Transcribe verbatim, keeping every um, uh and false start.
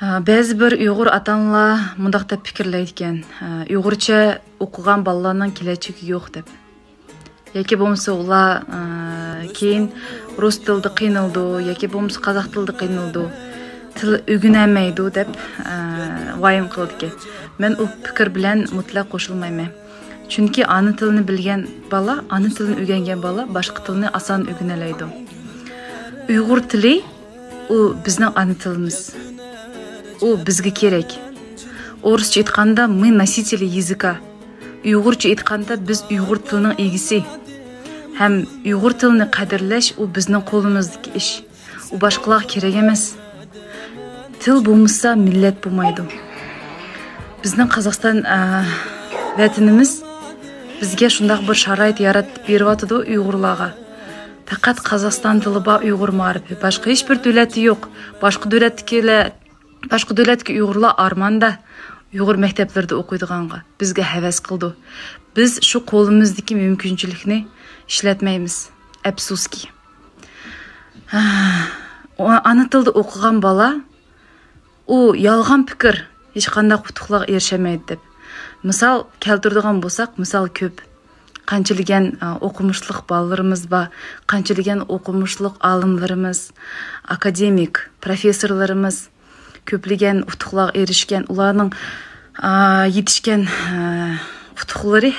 ھە، بەزى بىر ئۇيغۇر ئاتا-ئانىلار مۇنداق دەپ پىكىرلەيدىكەن، ھە، ئۇيغۇرچە ئوقۇغان بالىلارنىڭ كېلەچىكى يوق دەپ. ياكى بولمىسا ئۇلار، ھە، كېيىن رۇس تىلىدا قىينىلىدۇ، ياكى بولمىسا قازاق تىلىدا قىينىلىدۇ، تىل ئۆگىنەلمەيدۇ دەپ، ھە، ۋايىم قىلىدىكەن. مەن ئۇ پىكىر بىلەن مۇتلەق قوشۇلمايمەن. چۈنكى ئانا تىلىنى بىلگەن بالا، ئانا تىلىنى ئۆگەنگەن بالا باشقا تىلنى ئاسان ئۆگىنەلەيدۇ. ئۇيغۇر تىلى، ئۇ بىزنىڭ ئانا تىلىمىز. ئۇ بىزگە كېرەك. ئورۇسچە ئېيتقاندا، мы носители языка. ئۇيغۇرچە ئېيتقاندا، بىز ئۇيغۇر تىلىنىڭ ئىگىسى. ھەم ئۇيغۇر تىلىنى قەدىرلەش، ئۇ بىزنىڭ قولىمىزدىكى ئىش. ئۇ باشقىلارغا كېرەك ئەمەس. تىل بولمىسا، مىللەت بولمايدۇ. بىزنىڭ قازاقىستان، ئە، ۋەتىنىمىز بىزگە شۇنداق بىر شارائىت يارىتىپ بېرىۋاتىدۇ ئۇيغۇرلارغا. پەقەت قازاقىستان تىلى بار ئۇيغۇر مائارىپى. باشقا ھېچ بىر دۆلەتتە يوق. باشقا دۆلەتتىكىلەر، باشقا دۆلەتتىكى ئۇيغۇرلار ئارماندا ئۇيغۇر مەكتەپلىرىدە ئوقۇيدىغانغا. بىزگە ھەۋەس قىلىدۇ. بىز شۇ قولىمىزدىكى مۇمكىنچىلىكنى ئىشلەتمەيمىز. ئەپسۇسكى. ئانا تىلدا ئوقۇغان بالا، ئۇ يالغان پىكىر، ھېچقانداق ئۇتۇقلارغا ئېرىشەلمەيدۇ دەپ. مىسال كەلتۈرىدىغان بولساق، مىسال كۆپ. قانچىلىگەن، ئا، ئوقۇمۇشلۇق بالىلىرىمىز بار، قانچىلىگەن ئوقۇمۇشلۇق ئالىملىرىمىز، ئاكادېمىك پروفېسسورلىرىمىز، كۆپلىگەن ئۇتۇقلارغا ئېرىشكەن، ئۇلارنىڭ، ئا، يېتىشكەن، ئا، ئۇتۇقلىرى